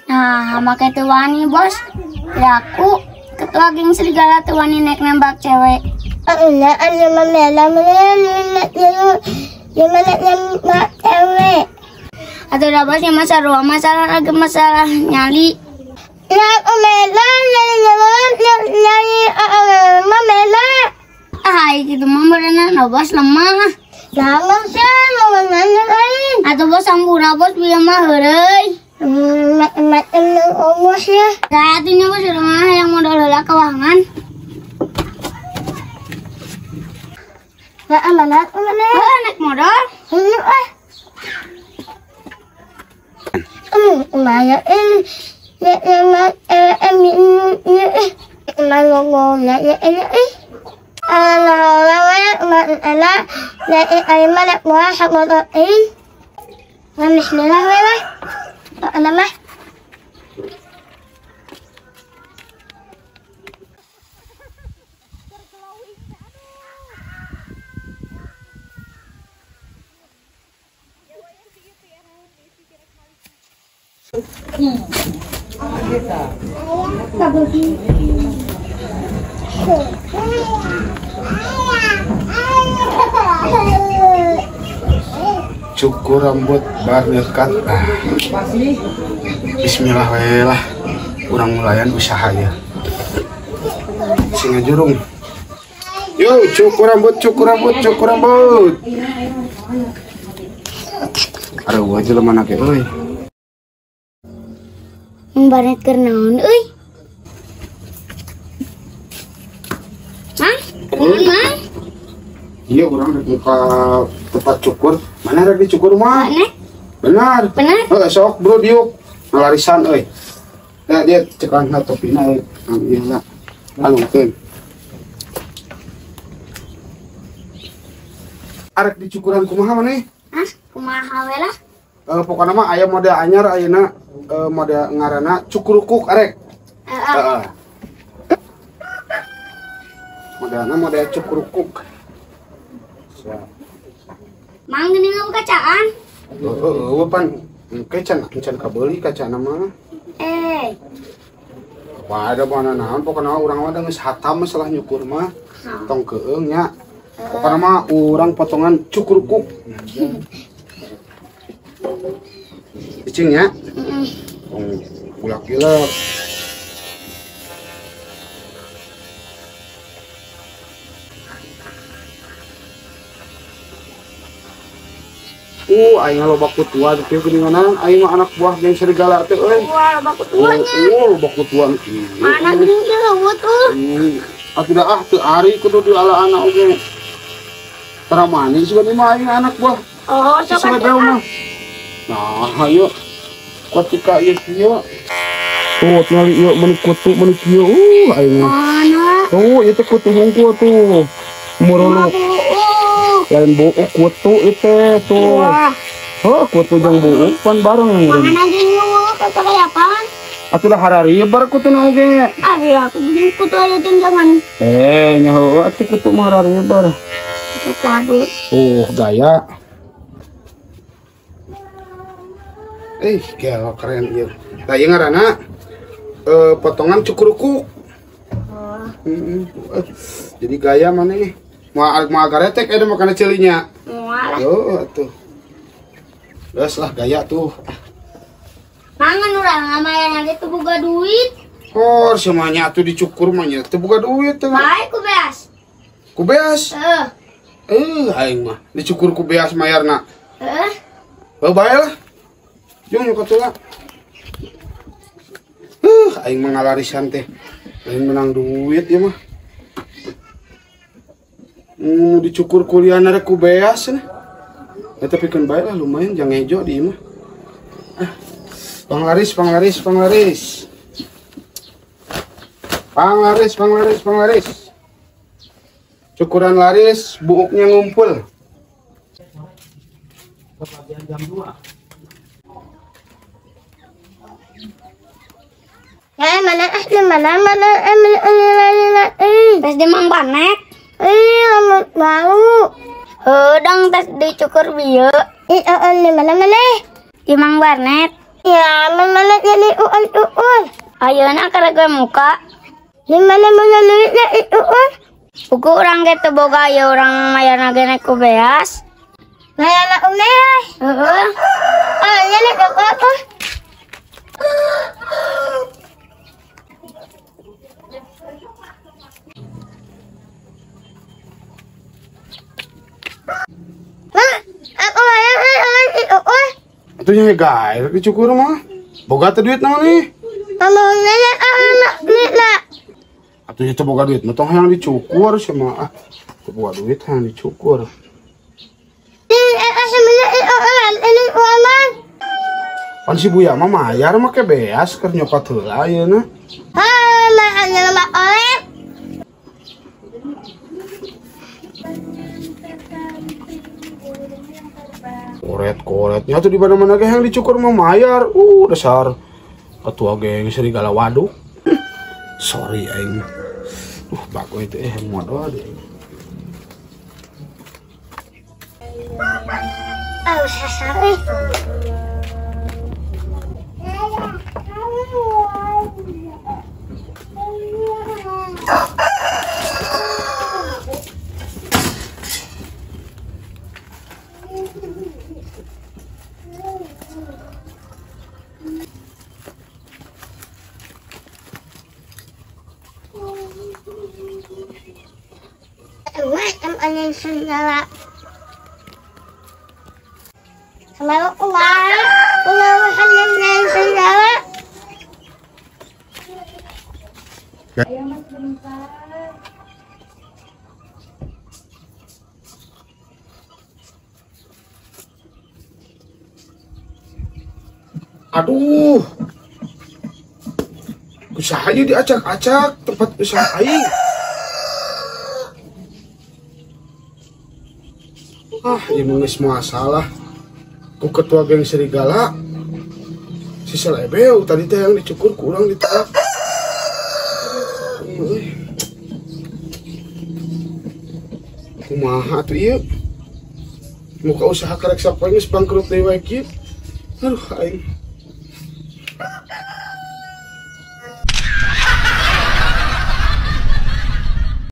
Nah, make teu wani bos. Aku ketua geng serigala teu wani naik nembak cewek. Atau udah bosnya masalah masalah lagi masalah nyali. Ah, gitu mah berenang, no bos lemah. Atau bos sampura bos biar mah heureuy. Nah, atuh nya bos rumah yang modal heula keuangan. Heuh, naik modal. Cukur rambut bar dekat. Bismillah lah, kurang mulayan usaha ya. Singa jurung. Yo, cukur rambut, cukur rambut, cukur rambut. Aduh, aja lemah nak euy. Baret keur naon euy? Mang, keur naon, Mang? Iya, urang rek muka tempat cukur. Mana rek dicukur mah? Benar. Benar. Heuh, sok bro diuk. Ngalarisan euy. Ya dia cekan topina euy. Ieu lah. Alungkeun. Arek dicukuran kumaha maneh? Hah, kumaha we lah? Pokokna mah aya model anyar ayeuna model ngaranna cukurukuk arek. Heeh. Modelna model cukurukuk. Siap. Mang geuning kacaan? Heueuh, pan engke can kabeuli kacana mah. Wah, ada mana naon pokona urang mah geus hatam masalah nyukur mah. Tong keung nya. Pokona mah urang potongan cukurukuk. Cicing ya. Tong ulak-ulak. Aing loba kutua teh geuningan aing mah anak buah geng serigala teh euy. Wah, loba kutuanya. Loba kutua. Mana geuning teh leuweut tuh. Atuh da ah teu ari kudu di ala-ana oge. Tara manis geuning mah aing anak buah. Oh, sok atuh. Nah, ayo. Ketika ieu kieu. Tuh, tinggal ieu meuni kutu meuni kieu. Aing. Mana? Tuh, ieu teh kutu hungkul tuh. Muruluk. Lain buuk kutu itu tuh. Oh, kutu jeung buuk pan bareng. Mana jeung buuk kata kayapan? Atuh dah hararibar kutu na oge. Ari aku jeung kutu aya jangan. Nya heueuh atuh kutu mah hararibar. Gaya. Gelo keren ieu. Tah ieu ngaranna potongan cukurukuk. Jadi gaya maneh. Moal moal garetek ada makana celinya. Moal. Yo atuh. Geus lah gaya tuh. Mangan urang ngamayan ge teu boga duit. Hor semuanya atuh dicukur mah nya teu boga duit teh. Bae ku beas. Ku beas? Heeh. Aing mah dicukur ku beas mayarna. Heeh. Heuh bae lah. Jung nyokot heula. Aing mah ngalarisan teh. Aing menang duit ieu mah. Dicukur kuliah rek ku beas nah. Ya, tapi kan bae lah lumayan jangan ngejo di imah. Panglaris, panglaris, panglaris. Panglaris, panglaris, panglaris. Cukuran laris, buuknya ngumpul. Jam 2. Mana mana mana mana. Pas di Mang Banek. Mau. Heuh dang tes dicukur bieu. Ih, di mana-mana? Di Mang Barnet. Ya, mana jadi uun-uun. Ayeuna karek gue muka. Di mana-mana duitnya uun. Buku urang ge teu boga ieu urang mayarna ge naik ku beas. Mayarna umeas. Heeh. Ah, jadi apa? Aku bayar uun. Atuh nya gae rek dicukur mah. Boga teh duit naon nih? Atuh nya teu boga duit mah tong hayang dicukur sia mah. Ah, teu boga duit hayang dicukur. Pan si Buya mah mayar make beas keur nyokat heula ayeuna. Koret-koretnya tuh di mana-mana ge yang dicukur mah mayar. Dasar ketua geng serigala waduk. Sorry aing. Bagus itu modal deh. Aduh, usahanya diacak-acak tempat usaha aing. Ah, ini geus masalah. Ku ketua geng serigala si selebeu tadi teh yang dicukur kurang ditolak. Kumaha atuh ieu? Muka usaha karek sapoe geus bangkrut deui wae kieu. Aduh aing.